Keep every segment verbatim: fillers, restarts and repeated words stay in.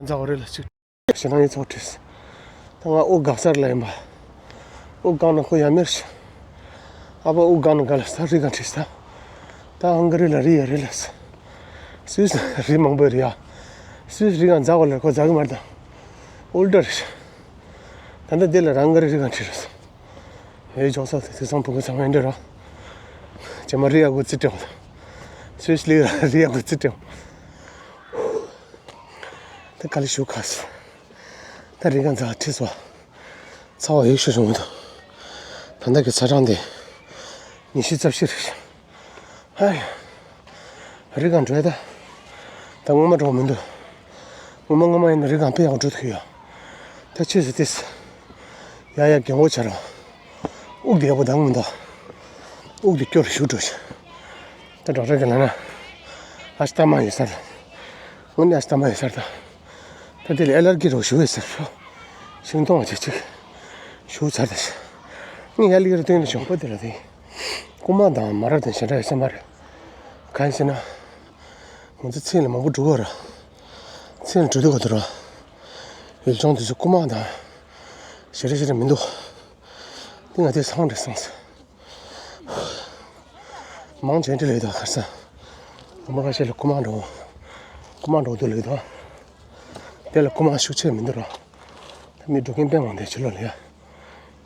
འཛའ་བ་རེད་ལ་ཅིག་ཞེ་སྡང་ཡིད་ཚོགས་བྲིས། ད་ང་དབུགས་འགག་ས་རེད་ལ་ཡིན་པ། དབུགས་འགག་ན་ཁོ་ཡ་མེར་ཤི། ཨ་ཕ་དབུགས་འགག་ན་ག་ལ་ས་རི་གང་བྲིས་ད། ད་ཧང་ག་རི་ལ་རི་ཡ་རེད་ལ། སུད་སི་རི་མང་པོ་རེད་ཡ། སུད་སི་རི་གང་འཛའ་བ་ལ་ཁོ་འཛའ་གི་མ་རེད་ད། ཨོལ་ཏར་ཤི། ད་ལྟ་འདི་ལ་རང་ག་རི་རི་གང་བྲིས་རེད། ཨེ་ཇོག་ས་དེ་ཚང་བུ་གུ་ཚང་མ་འདྲ་རོ། ཇེ་མ་རི་ཡ་གུ་ཙི་ཏྲེའོ། སུད་སི་ལི་རི་ཡ་གུ་ཙི་ཏྲེའོ། ད་ག་ལེ་ཞུ་ཁ་སི། ད་རི་གང་ཚ་ཁྲི་སོ། ཚ་བ་ཡོད་ཤོ་བྱུང་མི་འདུག་ད་ལྟ་གི་ཚ་གྲང་དེ་ཉི་ཤུ་རྩ་བཞི་རེད། ཧའི། རི་གང་འགྲོ་ཡ་ད། ད་སྔོན་མ་འགྲོ་མི་འདུག་སྔོན་མ་སྔོན་མ་ཡིན་ན་རི་གང་དཔེ་ཡག་འགྲོ་ཐུབ་ཡོད། ད་ཆོས་སུ་ཏིས། ཡ་ཡ་རྒན་གོག་བྱ་རོགས། དབུགས་དེ་ཡག་པོ་འདང་མི་འདུག་དབུགས་དེ་སྐྱོ་རུ་ཞུ་འགྲོ་ཞིག་ད་ཌོག་ཊར་གྱིས་ལབ་ན། ཨ་སྟ་མ་ཡོད་ས་རེད། དངོས་གནས་ཨ་སྟ་མ་ཡོད་ས་རེད་ད། ད་དེ་ལ་ཨེ་ལར་གྱི་རོགས་ཞུ་བས་ཟེར་ཤོག་ཤིང་སྡོང་བ་ཅིག་ཅིག་ཞུ་ཚར་ད་ཞིག་ངས་ཡར་ལི་ཀར་སྟོན་ལ་བྱུང་པ་དེ་ལ་དེ། རྐུ་མ་དང་མ་རབས་དང་ཞེ་དྲག་ཡོད་ས་མ་རེད། གང་ཡིན་ཟེར་ན། ང་ཚོ་ཚེ་ལ་མང་པོ་འགྲོ་གི་ར། ཚེ་ལ་འགྲོ་དུས་ག་དུས་ར། ཡུལ་ལྗོངས་དེ་ཚོ་རྐུ་མ་དང་། ཞེ་དྲག་ཞེ་དྲག་མི་འདུག་འདི་ང་དེ་སང་རེད་སང་ཟེར། མང་ཆེ་འདྲི་ལེ་དང་ཁར་ས། ལོ་མ་ཁ་ཤས་ལ་རྐུ་མ་འགྲོ། རྐུ་མ་འགྲོ་དུས་ལེ་དང་། དེ་ལ་རྐུ་མ་ཤུགས་ཆེ་མི་འདུག་ར། ད་མི་འགྲོ་མཁན་དཔེ་མང་དེ་ཕྱི་ལོགས་ལ་ཡ།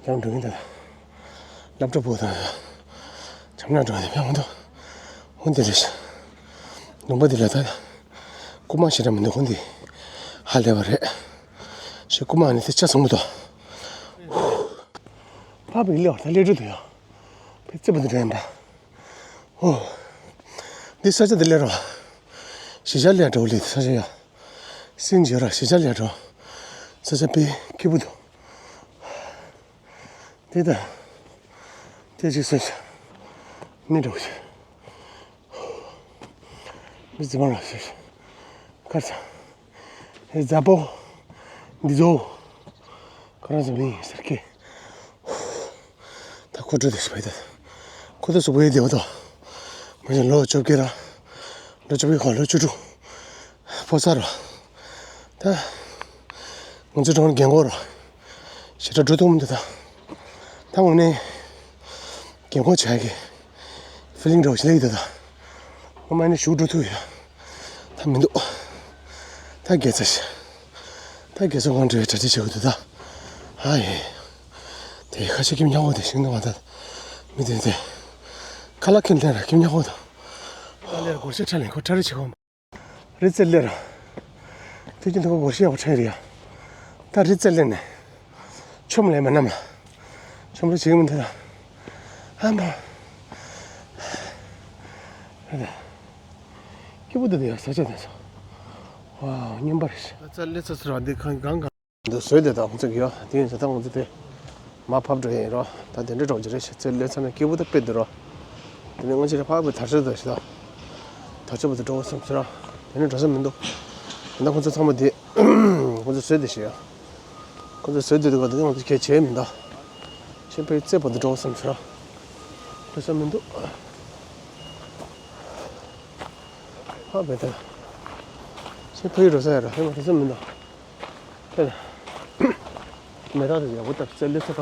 རྒྱང་འགྲོ་མཁན་དེ་ལ། སློབ་གྲྭ་བུ་དང་། བྱམས་ན་འགྲོ་མཁན་དེ་དཔེ་མང་འདུག་འོན་ཏེ་རེད་ཤག་ལུང་པ་འདི་ལ་ད། རྐུ་མ་ཞེ་དྲག་མི་འདུག་འོན་ཏེ། ཧ་ལས་པ་རེད། ཞེས་རྐུ་མ་ནི་དེ་ཆ་ཚང་པོ་དང་། ཕ་བི་ལེ་བ་ད་ལེ་འགྲོ་དུ་ཡ། ཕེ་ཙེ་པོ་འདི་འདྲ་ཡིན་པ། ཨོ། འདི་ས་ཆ་འདི་ལས་རོ། གཞིས་ཆགས་ལས་འགྲོ་ལས་ས་ཆ་ཡ། སིན་ཇི་ར་གཞིས་ཆགས་ལས་འགྲོ། ས་ཆ་དཔེ་སྐྱིད་པོ་འདུག་དེ་ད། དེ་ཅིག་སོང་ཤག་མི་འགྲོ་ཤག་མི་རྫི་མ་ར་ཤག་ཁར་ཚ། ཨེ་རྫ་པོ། འདི་ཚོ། ཁོ་རང་ཚོ་མི་ཡིན་ཟེར་གི། ད་ཁོ་འགྲོ་དེ་ཤི་བས་ད། ཁོ་ཚོ་སུ་བོའི་བདེ་བ་དང་། མ་གཞི་ལོ་བཅོ་བརྒྱད་ར། ལོ་བཅོ་བརྒྱད་ཁོ་ལོ་བཅུ་དྲུག་ཕོ་གསར་ར། ད། ང་ཚོ་གྲོང་རྒན་གོག་ར། ཞེ་དྲག་འགྲོ་ཐུབ་མི་འདུག་ད། ད་དངོས་གནས། རྒན་གོག་བྱ་གི། ཕི་ལིང་འདྲ་བོ་ཞིག་སླེབས་ཡོད་ད། ང་མ་ནི་ཞུགས་འགྲོ་ཐུབ་ཡོད། ད་མི་འདུག་ད་རྒྱལ་ཚ་ཞིག་ད་རྒྱལ་ཚ་ཁོང་འདྲ་བའི་གྲ་སྒྲིག་བྱེད་དགོས་འདུག་ད། ཨ་ཡེ། དེ་ཁ་ཤས་ཁྱིམ་ཉག་གོ་དེ་ཞིག་འདུག་ང་ད། མི་དེ་དེ། ཁ་ལག་ཁྱིམ་ལས་ར་ཁྱིམ་ཉག་གོ་ད། ཁ་ལས་ར་སྒོར་གཞས་ཁྲ་ལེན་ཁོ་ཁྲ་རེ་བྱེད་གོ། རི་རྩེ་ལེ་ར། དེ་ཀྱི་འདུག་གོ་ཤེས་བ་ཁྲེ་རེད་ཡ། ད་རི་རྩེ་ལེ་ནས། ཆོམ་ལེ་མ་ནམ་ལ། ཆོམ་རེ་བྱེད་ཀྱི་མི་འདུག་ད། ཨ་མ། རེད་ད། སྐྱིད་པོ་འདུག་ད་ཡ་ས་ཆ་དེ་ཚོ། ཝའོ་སྙན་པ་རེད། རྩེ་ལེ་ཚ་ཚ་ར་འདི་གང་གང་གང་། འདི་བཟོས་ཏེ་ད་ཁོང་ཚོ་གི་ཡོད་དེ་ཡིན་ཟེར་ད་ཁོང་ཚོ་དེ་མ་ཕབ་འགྲོ་ཡིན་རོ། ད་དེ་འདྲ་འགྲོ་གི་རེད་ཤག་ཚེ་ལས་ཚ་ན་སྐྱིད་པོ་ད་དཔེ་འདུག་རོ། དེ་ནས་ང་ཚོ་རེ་ཕར་བའི་དར་ཆ་ད་ཞིག་ད་དར་ཆ་བུ་ད་འགྲོ་བསམ་ཟེར་རོ། དེ་ནས་འགྲོ་ས་མི་འདུག་ད་ཁོང་ཚོ་ཚང་མ་དེ་ཁོང་ཚོ་བཟོས་ཏེ་ཞིག་ཡོད། ཁོང་ཚོ་བཟོས་ཏེ་འདུག་ག་ད་ང་ཚོ་གས་བྱས་མི་འདུག་ཤེས་པའི་རྩེ་བུ་ད་འགྲོ་བསམ་ཟེར་རོ། འགྲོ་ས་མི་འདུག་ཕར་བའི་ད་ཤེས་པའི་འགྲོ་ས་ཡ་རོ་ཧེ་མ་འགྲོ་ས་མི་འདུག་དེ་ལ། མེ་ཏོག་དེ་ཡག་པོ་བཏབ་ཤག་ལེ་ཚ་ཀ་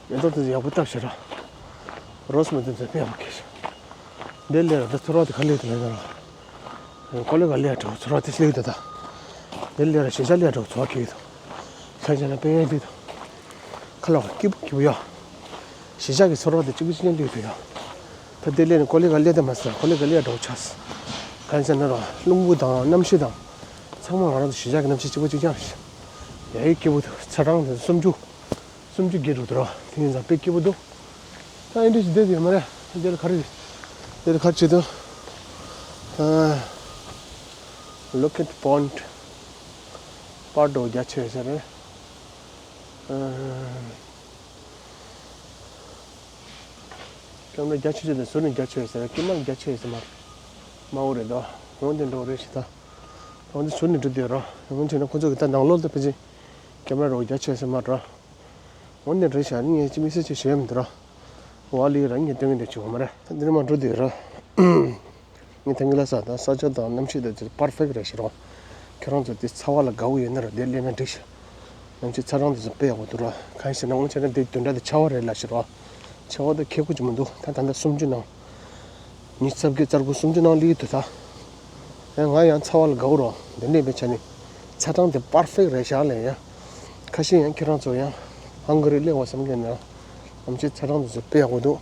མེ་ཏོག་དེ་ཡག་པོ་བཏབ་ཤག་ར། རོ་སི་མེ་ཏོག་དེ་དཔེ་ཡག་པོ་སྐྱེས་ཤག་འདི་ལས་ར་ད་ཚོར་བ་དེ་ག་ལེ་དེ་ལས་ཀ་ར། ཀོ་ལེ་ག་ལེ་ཡ་འགྲོ་ཚོར་བ་དེ་སླེབས་ད་ད། འདི་ལས་ར་གཞིས་ཆགས་ལས་འགྲོ་ཚོར་བ་སྐྱེས་ད། ཁ་ཆེ་ན་དཔེ་ཡག་དེ་ད། ཁ་ལག་སྐྱིད་པོ་སྐྱིད་པོ་ཡ། གཞིས་ཆགས་ཀྱི་ཚོར་བ་དེ་གཅིག་པུ་གཅིག་རྐྱང་སླེབས་ད་ཡ། ད་འདི་ལས་ནི་ཀོ་ལེ་ག་ལེ་དེ་མ་ཟད་ཀོ་ལེ་ག་ལེ་ཡ་འགྲོ་ཆགས། གང་ཟེར་ན་ར་རླུང་བུ་དང་གནམ་གཤིས་དང་། ཚང་མ་ང་རང་ཚོ་གཞིས་ཆགས་ཀྱི་གནམ་གཤིས་གཅིག་པ་གཅིག་རྐྱང་རེད། ཡ་ཡི་སྐྱིད་པོ་འདུག་ཚ་གྲང་དེ་སུམ་ཅུ། སུམ་ཅུ་བརྒལ་འགྲོ་འདུག་ར། དེ་ཡིན་ཙང་དཔེ་སྐྱིད་པོ་འདུག་ད་ཨེ་འདྲ་ཞིག་བསྡད་ཡོད་མ་རེད། འདིར་ག་རེ། འདིར་ག་རེ་བྱེད་དོ། ཨ། Look at Pond། པར་འདྲ་བོ་རྒྱ་ཆེ་ཟེར་རེད། ཨ། ཀེམ་ར་རྒྱ་ཆེ་ཆེ་དང་ཟུར་ནས་རྒྱ་ཆེ་ཟེར་རེད། དཀྱིལ་མ་ལ་རྒྱ་ཆེ་ཟེར་མ་རེད། དམའ་བོ་རེད་དོ། འོང་དེ་འགྲོ་རེད་ཞེས་ད། འོང་དེ་ཟུར་ནས་འགྲོ་དེ་རོ། འོང་བྱས་ན་ཁོ་ཚོ་གི་ད་ནང་ལོགས་ལ་ཕལ་ཆེར་ཀེམ་ར་རོ་རྒྱ་ཆེ་ཟེར་མ་རོ། འོ་ནས་རེད་ཤག་ངས་ཅི་མི་སྲིད་ཅི་ཞུ་ཡ་མི་འདུག་ར། ཝ་ལི་ར་ངས་སྟོན་གི་འདུག་ཅི་འོ་མ་རེད། ད་འདི་ནས་མ་འགྲོ་དུས་ར། ངས་ཐང་གི་ལ་ས་དང་ས་ཆ་དང་གནམ་གཤིས་དང་ཅི་པར་ཕེག་རེད་ཤག་རོ། ཁྱེད་རང་ཚོ་དེ་ཚ་བ་ལ་དགའ་བོ་ཡོད་ན་ར་དེ་སླེབས་ན་འགྲིག་ཤག་ནམ་ཕྱེད་ཚ་གྲང་དེ་ཚོ་དཔེ་ཡག་པོ་འདུག་ར། གང་ཡིན་ཟེར་ན་སྔོན་ཆད་ན་དེ་བདུན་ཕྲག་དེ་ཆར་པ་རེད་ལབ་ཤག་ར། ཆར་པ་དེ་ཁེ་ཁུ་ཅིག་མི་འདུག་ད་ད་ལྟ་སུམ་ཅུ་ནང་། ཉི་ཤུ་རྩ་བརྒྱད་རྩ་དགུ་སུམ་ཅུ་ནང་སླེབས་འདུག་ད། ཡང་ང་ཡང་ཚ་བ་ལ་དགའ་བོ་ར། དེ་འདྲ་ཡིན་པའི་ཆ་ནས་ཚ་གྲང་དེ་པར་ཕེག་རེད་ཤག་ལབ་ཡ། ཁ་ཤས་ཡང་ཁྱེད་རང་ཚོ་ཡང་ཧང་ག་རི་སླེབས་པ་བསམ་གྱི་ཡོད་ན། ནམ་ཕྱེད་ཚ་གྲང་དེ་ཚོ་དཔེ་ཡག་པོ་འདུག་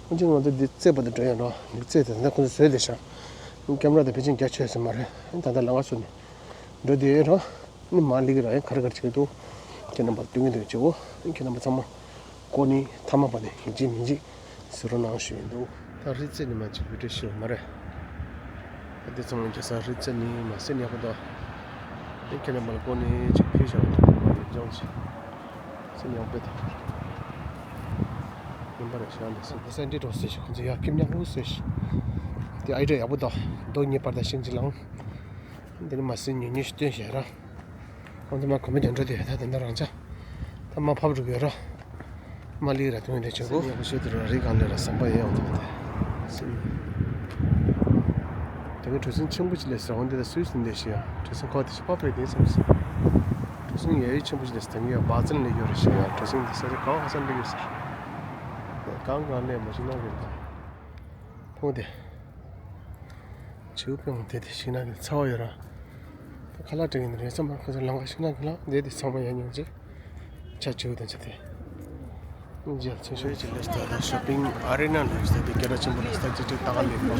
ཨ་ཅེ་ང་ཚོ་འདི་རྩེ་བར་དུ་འགྲོ་ཡ་ར། འདི་རྩེ་དེ་ད་ཁོ་ཚོ་བཟོས་བསྡད་ཤག་ཀེམ་ར་དེ་ཕལ་ཆེར་རྒྱ་ཆེ་ས་མ་རེད། ད་ལྟ་ལམ་ཁ་སོ་ནས་འགྲོ་བསྡད་ཡོད་ར། ནི་མ་ལི་གི་ར་ཡང་ག་རེ་ག་རེ་བྱེད་ཀྱི་འདུག་ཁྱེད་རྣམ་པར་སྟོན་གྱི་འདུག་བྱེད་འོ། ཁྱེད་རྣམ་པ་ཚང་མ་ཀོ་ནི་ཐ་མ་པ་ནས་ཡིན་གཅིག་མིན་གཅིག་ཟེར་རོགས་གནང་ཞུ་ཡིན་འདུག་ད་རི་རྩེ་ནི་མ་གཅིག་བི་ཌིའོ་ཞུ་མ་རེད། ད་དེ་ཚང་མ་རྒྱ་ས་རི་རྩེ་ནི་མ་སེ་ནི་ཡག་པོ་འདུག་ཨེ་ཁྱེད་རྣམ་པ་ལ་ཀོ་ནི་གཅིག་ཕུལ་བཞག་འདུག་མ་ནི་ལྗོངས་ཆེ་སེ་ནི་ཡག་པོ་འདུག་ཡིན་པ་རེད་ཤག་འདི་སེ་འདི་སེ་འདི་འགྲོ་སེ་ཞིག་ཁོང་ཚོ་ཡག་ཁྱིམ་ཉག་པོ་སེ་ཞིག་དེ་ཨའི་ཌི་ཡ་ཡག་པོ་འདུག་རྡོ་ཉེ་བར་དང་ཤིང་གཅིག་ལང་། འདི་ནི་མ་སེ་ཉུང་ཉུང་ཞིག་སྟོན་བཞག་ར། ཁོང་ཚོ་མ་གོམ་པ་རྒྱབ་འགྲོ་དེ་ད་དེ་འདྲ་རང་ཅག་ད་མ་ཕབ་འགྲོ་གི་ཡོད་ར། མ་ལི་ར་དོན་དེ་བྱེད་གོ་ཡག་པོ་ཤོད་དུ་ར་རི་གང་ལས་ར་ཟམ་པ་ཡང་འདུག་དེ་དེ་གི་གྲུ་གཟིངས་ཆེན་པོ་ཅིག་ལས་ཟེར་འོང་དེ་ད་སུས་ཟིན་དེ་ཤི་ཡ་གྲུ་གཟིངས་ཁོ་དེ་ཤི་པ་པའི་དེ་ཙམ་ཟིན། གྲུ་གཟིངས་ཡ་ཡི་ཆེན་པོ་ཅིག་ལས་ཟེར་ཡ་བ་ཙན་ལས་ཡོད་ར་ཤི་ཡ་གྲུ་གཟིངས་དེ་ས་ཆ་གང་ཧ་སང་འགྲིག་ཡོད་ཟེར། གང་གང་ལས་མ་ཤི་ན་གི་ད་ཕུང་དེ། བྱིའུ་ཕུང་དེ་དེ་ཤི་ན་གི་ཚ་བ་ཡོད་ར། ད་ཁ་ལག་སྤྲད་ཀྱི་ནི་རེད་ཙམ་མ་ཁ་ཚ་ལང་ཁ་ཤི་ན་གི་ལ་འདི་དེ་ཚང་མ་ཡ་ཉོ་རྗེས། ཆ་བྱིའུ་དང་ཆ་དེ། རྗེས་ཚོ་ཤོད་ཅིག་ལས་ད་ད་ཤོ་པིང་ཨ་རེ་ན་ལས་ད་དེ་སྐད་གྲགས་ཆེན་པོ་ལས་ད་ཅི་ཅི་ཏག་ལས་པོ།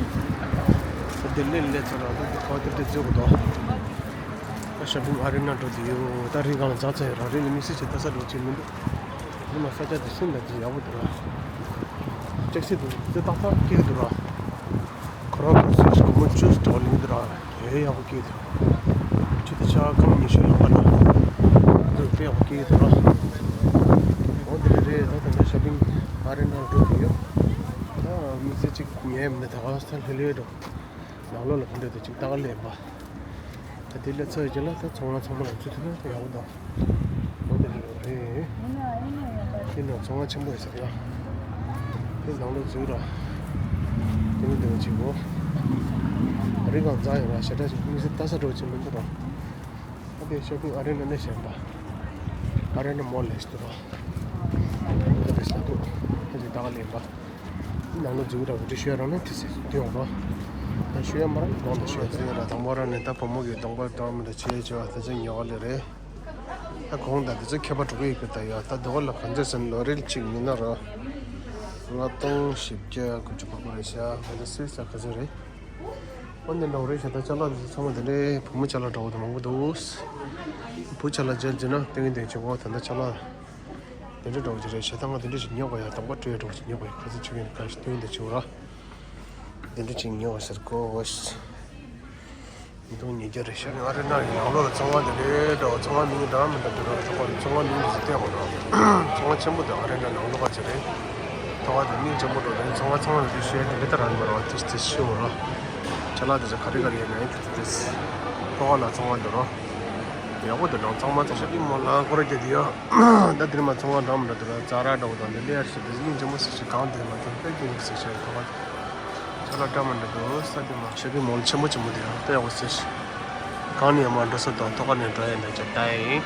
ད་དེ་ལས་ལས་ཚོ་ར་ད་དེ་ཁ་བ་དེ་དེ་བརྗོད་གོ་ད། ད་ཤོ་པིང་ཨ་རེ་ན་འགྲོ་དེ་ཡོད་ད་རི་གང་ལ་འཛག་ཚ་ཡོད་ར་རི་ལ་མི་སི་ཆེ་ད་ས་འགྲོ་ཆེ་མི་འདུག་ཉི་མ་ས་ཆ་དེ་ཤིན་ཏུ་ཡག་པོ་འདུག་ར། ཅེག་སི་འདུག་དེ་ཏག་ཏག་སྐྱེ་འདུག་ར། ཁོ་རང་ཁོ་ཚོས་སྒོར་མོ་བཅུ་ཙམ་ལེན་འདུག་ར། དེ་ཡག་པོ་སྐྱེ་འདུག་ཆུ་དེ་ཆ་ཁམ་ཉི་ཤུ་ལྷག་པ་ན། འདུག་དཔེ་ཡག་པོ་སྐྱེ་འདུག་ར། འོ་དེ་རེད་རེད་ད་ད་ནི་ཤོ་པིང་ཨ་རེ་ན་འགྲོ་གི་ཡོད། ད་མི་ཚེ་གཅིག་ཉལ་མི་ནི་ད་ག་ས་ལྷོད་ལྷོད་འགྲོ། ནང་ལོགས་ལ་ཕན་འདོད་དེ་གཅིག་ཏག་ལེན་པ། ད་དེ་ལས་ཚོད་ཀྱི་ལ་ད་ཚོང་ལ་ཚང་མ་ལ་ཚུད་ཐུབ་ན་ཡག་པོ་འདུག་འོ་དེ་རེད་རེད། དེ་ནང་ཚོང་ཁང་ཆེན་པོ་ཡོད་ས་རེད་ཡ། དེ་ནང་ལོགས་འཛུལ་ར། དེ་མི་འདུག་ཅིག་གོ་རི་གང་འཛག་ཡོད་ར་ཞེ་དྲག་ཅིག་མི་སེར་ལྟ་ས་འགྲོ་ཅིག་མི་འདུག་ར། ཨ་དེ་ཤོ་པིང་ཨ་རེ་ན་ནས་བཤད་པ། ཨ་རེ་ན་མོལ་ལས་ཤི་འདུག་ར། ཨ་དེ་ས་འདུག་ཨ་དེ་ཏག་ལེན་པ། ནང་ལོགས་འཛུལ་ར་འུ་ཅི་ཤོད་རང་ནས་དེ་སེ་དེ་ཡོང་ར། ད་ཤོད་ཡ་མ་ར་གོང་དུ་ཤོད་ཡ་ཟེར་ཡ་ར་དང་པོ་ར་ནས་ད་བུ་མོ་གི་གདོང་པ་འདྲ་མི་འདྲ་ཆེ་ཆེ་བ་ད་ཅི་ཉོ་ག་ལེ་རེད། ད་གོང་ད་དེ་ཚོ་ཁྱད་པར་འགྲོ་གི་ཡོད་གི་ད་ཡ་ད་དེ་བ་ལ་གང་ཚེ་ཟིན་ལོ་རེལ་གཅིག་མིན་ན་ར། ལྔ་སྟོང་བཞི་བརྒྱ་དགུ་བཅུ་གོ་གོ་རེད་ཤག་ང་ཚོ་སུས་ས་ག་ཚོད་རེད། ཨོ་ནི་ལོ་རེད་ཤག་ད་ཅ་ལག་དེ་ཚོ་ཚང་མ་དེ་འདྲའི་བུ་མོ་ཅ་ལག་འདྲ་བོ་དེ་མང་པོ་འདུག་བུ་ཅ་ལག་མཇལ་རྒྱུ་ན་ཏིང་ཏིང་ཆེ་གོ་ད་ལྟ་ཅ་ལག་དེ་འདྲ་འདྲ་བོ་ཅིག་རེད་ཤག་ད་ང་དེ་འདྲ་ཞིག་ཉོ་དགོས་ཡ་དང་པོ་སྤྲོད་འདྲ་བོ་ཅིག་ཉོ་དགོས་ཡ་ག་ཚོད་ཆུ་ཡིན་ག་ཞིག་སྟོན་དེ་ཆུ་ར། དེ་འདྲ་ཅིག་ཉོ་ཟེར་གོ་ཨོ་ཤི། ཉིས་སྟོང་ཉིས་བརྒྱ་རེད་ཤག་ཨ་རི་ནང་གི་ནང་ལོགས་ལ་ཚོང་བ་དེ་འདྲའི་འདྲ་བོ་ཚོང་བ་མིང་འདྲ་མི་འདྲ་འདྲ་བོ་ཚོང་བ་ཚོང་བ་མིང་དེ་ཚོ་བསྟན་དགོས་འདྲ་བོ་ཚོང་བ་ཆེན་པོ་དེ་ཨ་རི་ནང་ནང་ལོགས་པ་ཅིག་རེད། ཚོང་བ་དེ་མིང་ཆེན་པོ་འདྲ་བོ་རེད། ཚོང་བ་ཚང་མ་དེ་ཤེས་དེ་འདྲ་ལྟར་རང་འདྲ་བོ་དེ་དེ་ཤེས་འོ་ར། ཅ་ལག་དེ་ཚོ་ག་རེ་ག་རེ་ཡོད་ན་ཡིན་དེ་དེ་ཚོ་ལྟོ་ག་ལ་ཚོང་བ་འདུག་ར། ཡག་པོ་འདུག་ནང་ཚང་མ་ཚང་མ་ཤོ་པིང་མོལ་ལ་སྐོར་རྒྱག་དེ་ཡོད། ད་དེར་མ་ཚོང་བ་འདྲ་མི་འདྲ་འདུག་ར། ཛ་ར་འདྲ་བོ་དང་དེ་འདྲ་ཡར་ཞིག་དེ་མིང་ཆེན་མོ་ཟེར་ཞིག་གང་དེ་མ་ཚང་དཔེ་ཀུན་ཟེར་ཞིག་ཚོང་བ། ཅ་ལག་འདྲ་མི་འདྲ་འདུག་ས་དེ་མ་ཤོ་པིང་མོལ་ཆེན་མོ་ཆེན་མོ་དེ་ཡང་དཔེ་ཡག་པོ་ཟེར་ཞིག་གང་ནས་ཡང་མ་འགྲོ་ས་དང་ཐོག་ཁ་ནས་འགྲོ་ཡ་འདྲ་ཅག་ད་ཡིན།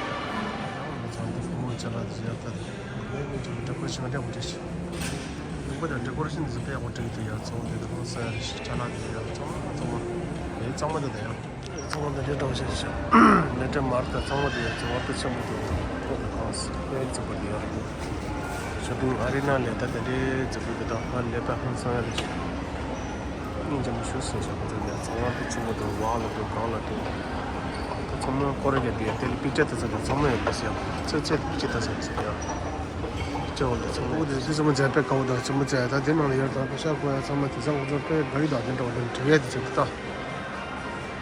ཚང་དེ་ཕོ་མོ་ཅ་ལག་དེ་ཡག་ད་དེ་མིང་ཆེན་མོ་འདྲ་པོ་ཞིག་འདྲ་པོ་རེད་ཞིག་ལུང་པ་དང་འདྲ་པོ་རེད་ཞིག་འདི་ཚོ་དཔེ་ཡག་པོ་བྲིས་འདུག་ཡ། ཚོང་དེ་དང་ས་ཡ་རེད་ཞིག་ཅ་ལག་དེ་ཡག་ཚང་མ་ཚང་མ་ཡིན་ཚང་མ་དེ་དང་ཡང་། ཚང་མ་འདི་འདྲའི་འདྲ་བོ་ཞིག་ཞིག་ལས་འབྲས་མར་དང་ཚང་མ་འདི་ཡང་བརྩེ་བ་དཔེ་ཆེན་པོ་འདུག་ཁོག་གི་གང་སི་ཨེ་བརྩེ་བ་འདི་ཡང་འདུག་ཤོ་པིང་ཨ་རི་ན་ལས་ད་འདི་འདྲའི་བརྩེ་བ་འདི་དག་ཧ་ལས་པ་ཧང་སང་ཡ་རེད་ཞིག་སྙིང་རྗེ་མོ་ཞུ་སོང་ཞིག་ཁོ་ཚོ་འདི་ཚང་མ་དཔེ་ཆེན་པོ་འདུག་བག་ལ་འདུག་གང་ལ་འདུག་ད་ཚང་མ་སྐོར་ར་རྒྱབ་འདི་ཡང་དེ་ལ་པིག་ཅར་ལྟ་ས་དང་ཚང་མ་ཡང་དཔེ་སི་ཡང་ཚེ་ཚེ་པིག་ཅར་ལྟ་ས་ཡང་ཚེ་ཡང་། ལྕེ་བོ་འདི་ཚང་མ་འདི་ཚོ་མ་མཛད་པའི་དགའ་བོ་དང་ཚོ་མ་མཛད་ད་དེ་ནང་ལ་ཡར་དང་པེ་ཤ་ཁོ་ཡ་ཚང་མ་དེ་ཚང་ཁོ་ཚོ་དཔེ་དགའ་ཡི་དང་དེ་འདྲ་བོ་དེ་འདྲ་ཡ་དེ་ཚོ་ད། ཕྲུ་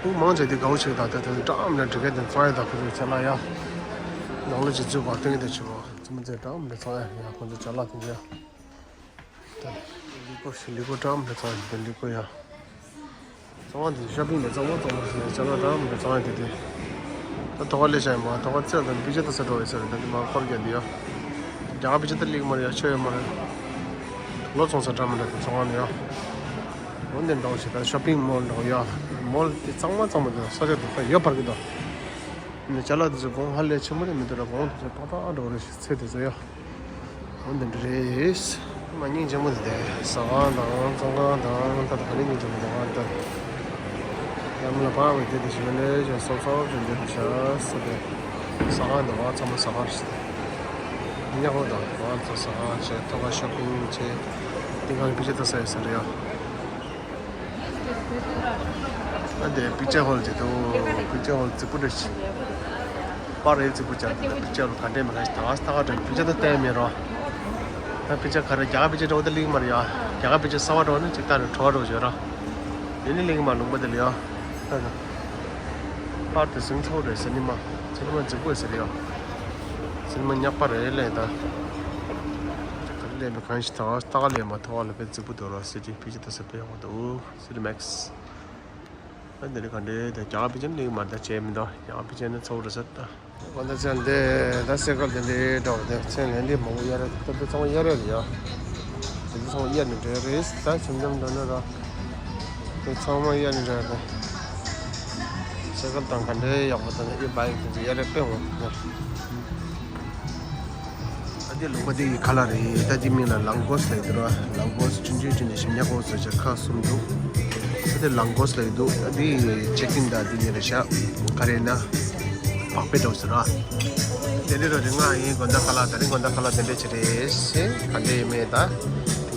གུ་མང་ཆེ་དེ་དགའ་བོ་ཆེ་དང་དེ་དེ་འདྲ་མི་འདྲ་འགྲིག་གི་དེ་ཚོང་ཡ་དང་ཁོ་ཚོ་ཆ་ལ་ཡ། ནང་ལོ་ཆེ་ཚོས་བར་སྟོན་གི་དེ་ཆེ་བ་ཚོ་མ་མཛད་འདྲ་མི་འདྲ་ཚོང་ཡ་ཡ་ཁོ་ཚོ་ཅ་ལག་དེ་འདྲ་ཡ། ད་ལི་གོ་ཤི་ལི་གོ་འདྲ་མི་འདྲ་ཚོང་ཡ་དེ་ལི་གོ་ཡ། ཚོང་བ་འདི་ཤོ་པིང་ལས་གཙང་མ་གཙང་མ་ཟེར་ནས་ཅ་ལག་འདྲ་མི་འདྲ་ཚོང་ཡ་དེ་དེ། ད་ཐོག་ཁ་ལས་བྱ་ཡ་མ་ཐོག་ཁ་རྩེ་དང་པི་ཅ་ལྟ་ས་འགྲོ་བའི་ཚེ་རེད། ད་འདི་མ་འཁོར་རྒྱག་འདི་ཡ། རྒྱ་གར་པི་ཅ་ལྟ་ལིག་མ་རེད་ཡ་ཆོས་ཡོད་མ་རེད། ལོ་ཚོང་ས་འདྲ་མི་འདྲ་དེ་ཚོང་བ་ནི་ཡ། འོ་འདི་འདྲ་བོ་ཞིག་ད་ཤོ་པིང་མོལ་འདྲ་བོ་ཡ། མོལ་དེ་གཙང་མ་གཙང་མ་དེ་ས་ཆ་དེ་ད་ཡོད་པར་གི་ད། ནས་ཅ་ལག་དེ་ཚོ་གོང་ཧ་ལས་ཆེན་པོ་རེད་མི་འདུག་ར། གོང་དེ་ཚོ་ཏག་ཏག་འགྲོ་རེད། ཚེ་དེ་ཚོ་ཡ། འོ་འདི་འདྲ་རེད། མ་སྙིང་རྗེ་མོ་དེ་དེ་ཟ་ཁང་དང་བཙོང་ཁང་དང་ད་ལྟ་ག་ནས་སྙིང་རྗེ་མོ་དེ་བ་ད། ཡ་མོ་ལ་བག་བའི་དེ་དེ་ཞིག་ལས་ཞེས་སོགས་སོགས་ཀྱི་འདི་དེ་ཤ་ས་དེ། ཟ་ཁང་དང་བ་ཚང་མ་ཟ་ཁང་རེད། ཉག་ཧོ་དང་བ་ཚོ་ཟ་ཁང་བྱས། ཐོག་ཁ་ཤོ་པིང་བྱས། དེ་གང་གི་ཕི་ཅི་ད་ས་ཡོད་ས་རེད་ཡ། ཨ་དེ་པིག་ཅར་ཧོལ་ཅིག་འདུག་པིག་ཅར་ཧོལ་རྫིག་པོ་འདྲ་ཞིག་པར་རེ་རྫིག་པོ་ཅག་འདུག་པིག་ཅར་ཧོལ་ག་འདྲས་མེད་ག་ཞིག་ད་ག་ས་ད་ག་འདྲ། པིག་ཅར་ད་བལྟས་མེད་རོ། ད་པིག་ཅར་ག་རེ་རྒྱ་གར་པིག་ཅར་འདྲ་བོ་ད་ལིག་མ་རེད་ཡ། རྒྱ་གར་པིག་ཅར་གསར་བ་འདྲ་བོ་ནི་ཅིག་ལྟ་ནས་བྲོ་བ་འདྲ་བོ་ཞིག་ར། དེ་ནི་ལིག་མ་ལུང་པ་དེ་ལ་ཡ། ད་ད། པར་དེ་སིང་ཚོ་རེད། སི་ནི་མ། སི་ནི་མ་རྫིག་པོ་ཟེར་ཡ། སི་ནི་མ་ཉག་པ་རེད་ལས་ད། ག་རེ་ལས་མེད་གང་ཞིག་ད་ག་ས་ད་ག་ལས་མ་ཐོག་ལ་དཔེ་རྫིག་པོ་འདུག་ར། སི་ཏི་པིག་ཅར་ད་ས་དཔེ་ཡག་པོ་འདུག་སི་ཏི་མེག་སི། ཨ་འདི་ནི་ག་འདྲའི་དེ་རྒྱ་གར་པིག་ཅར་ནི་མ་ད་བྱས་མི་འདུག་རྒྱ་གར་པིག་ཅར་ནི་ཚོགས་རེད་ཟེར་ད། ག་འདྲ་ཚན་དེ་ད་སེ་ཀལ་དེ་འདྲའི་འགྲོ་བ་དེ་ཚན་ལན་འདི་མང་པོ་གཡར་རེད། ད་དེ་ཚང་མ་གཡར་རེད་ཡ། དེ་ཚོ་ཚང་མ་གཡར་ནས་འགྲོ་ཡ་རེད། ད་ཆུང་ཆུང་འགྲོ་ན་ར། དེ་ཚང་མ་གཡར་ནས་འགྲོ་ཡ་རེད། སེ་ཀལ་དང་ག་འདྲའི་ཡག་པོ་དང་ཨི་བྷའིག་དེ་ཚོ་གཡར་རེད་དཔེ་འོང་དེ། ཨ་འདི་ལུང་པ་འདི་ཡི་ཁ་ལག་རེད། ད་འདི་མིང་ལ་ལང་གོས་ལབ་ཀྱི་འདུག་ར། ལང་གོས་ཆུང་ཆུང་ཆུང་ཆུང་ཞིམ་ཉག་གོ་ཟེར་བྱ་ཁ་གསུམ་འདུག་ཨ་འདི་ལང་གོས་ལབ་ཀྱི་འདུག་ཨ་འདི་ཅི་ཀིན་ད་འདི་ཉེ་རེ་ཤ་ག་རེ་ན་ཕག་པའི་འདྲ་ཟེར་ར། དེ་འདྲ་རོ་རེ་ང་ཡིན་དགོན་བདག་ཁ་ལག་ད་རིང་དགོན་བདག་ཁ་ལག་དེ་འདྲ་ཆེ་རེད་ཟེར། ག་འདྲ་ཡིན་མེད་ད་དེ་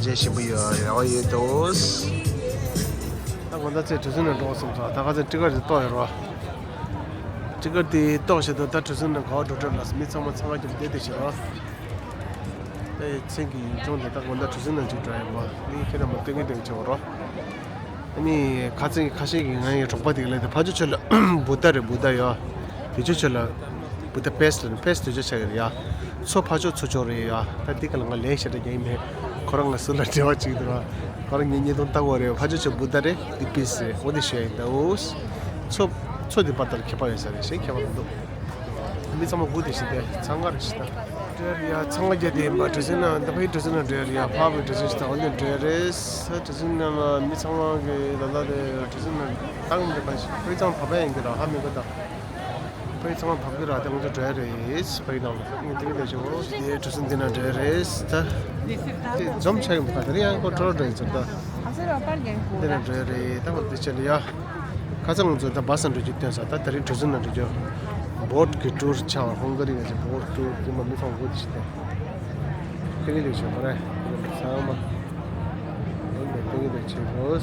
ཅན་ཞིམ་པོ་ཡོད་རེ་བ་ཡོད་དོ། ད་དགོན་བདག་ཚེ་གྲུ་གཟིངས་ནང་འགྲོ་སོང་ཙང་ད་ཁ་ཚ་ཊི་ཀར་དེ་ཏོག་ཡོད་རོ། ཊི་ཀར་དེ་ཏོག་བྱེད་དུ་ད་གྲུ་གཟིངས་ནང་ག་བ་འགྲོ་གྲབས་ལ་མི་ཚང་མ་འཚང་ཁ་རྒྱབ་བསྡད་དེ་བྱེད་རོ། ད་མཚན་གྱི་ཡུལ་ལྗོངས་དེ་ད་དགོང་དག་གྲུ་གཟིངས་ནང་ཅིག་འགྲོ་ཡིན་པ་ནི་ཁྱེད་རང་མ་སྟོན་གི་སྟོན་ཆོག་རོ། ཨ་ནི་ཁ་ཚན་གྱི་ཁ་ཤས་ཀྱི་ང་ཡི་གྲོགས་པ་དེ་ག་ལས་དེ་ཕ་ཇོ་ཆོས་ལ་བུ་ད་རེད། བུ་ད་ཡོ། དེ་ཆོས་ཆོས་ལ་བུ་ད་པེས་ལ་ནི་པེས་དེ་ཆོས་ཆགས་ཡོད་རེད་ཡ། ཚོ་ཕ་ཇོ་ཚོ་ཆོས་རེད་ཡ། ད་འདི་ག་ལ་ང་ལས་ཤེས་རེད་ཡིན་མེད། ཁོ་རང་ང་སུ་ལ་འབྲེལ་བ་ཅིག་འདུག་ར། ཁོ་རང་ངའི་ཉེ་དོན་ལྟ་གོ་རེད། ཕ་ཇོ་ཆོས་བུ་ད་རེད། འདི་པེས་རེད། འོ་དེ་ཤེས་ཡིན་ད། འོ། ཚོ་ཚོ་དེ་བར་དར་ཁྱད་པར་ཡོད་ས་རེད། ཤེས་ཁྱད་པར་མི་འདུག་མི་ཚང་མ་སྒུག་དེ་ཞིག་དེ་འཚང་ཁ་རེ་ཞིག་ད། འགྲོ་ཡ་འཚང་ཁ་རྒྱག་དེ་ཡིན་པ། གྲུ་གཟིངས་ནང་ད་ཕ་ཡི་གྲུ་གཟིངས་ནང་འགྲོ་ཡ་རེད་ཡ། ཕ་བའི་གྲུ་གཟིངས་ཞིག་ད་འོ་འདི་འགྲོ་ཡ་རེད། ས་གྲུ་གཟིངས་ནང་ལ་མི་ཚང་མ་གི་ད་ལྟ་དེ་གྲུ་གཟིངས་ནང་ཏང་མི་འདྲ་པ་ཞིག་ཕ་ཡི་ཚང་བབ་ཡ་ཡིན་གི་ར། ཧ་མི་གོ་ད། ཕ་ཡི་ཚང་བབ་གི་ར། དེ་ང་ཚོ་འགྲོ་ཡ་རེད། ཕ་ཡི་ནང་ལ་ངས་དེ་གི་ལས་ཞོ་དེ་གྲུ་གཟིངས་འདི་ནང་འགྲོ་ཡ་རེད་ད། དེ་འཛོམས་ཆགས་ཡིན་པ་ད་རེད་ཡ། ཁོ་ཁྲོ་རོ་འགྲོ་ཡིན་ཚོད་ད། འདི་ནང་འགྲོ་ཡ་རེད་ད། འོ་དེ་ཆེད་ལ་ཡ། ཁ་སང་ང་ཚོ་ད་བ་སང་འགྲོ་རྒྱུ་སྟོན་ས། ད་དེ་རིང་གྲུ་གཟིངས་ནང་འགྲོ་རྒྱུ། བོཊ་གི་ཊུར་ཆགས་པ། ཧོང་ག་རི་ནས་ཅིག་བོཊ་ཊུར་དེ་མ་མི་ཚང་དགོས་དེ་ཞིག་སྟེ། ཏིང་ངེ་འདུག་ཆོག་པ་རེད། ཚང་མ། ཏིང་ངེ་འདུག་ཆོག་གོ།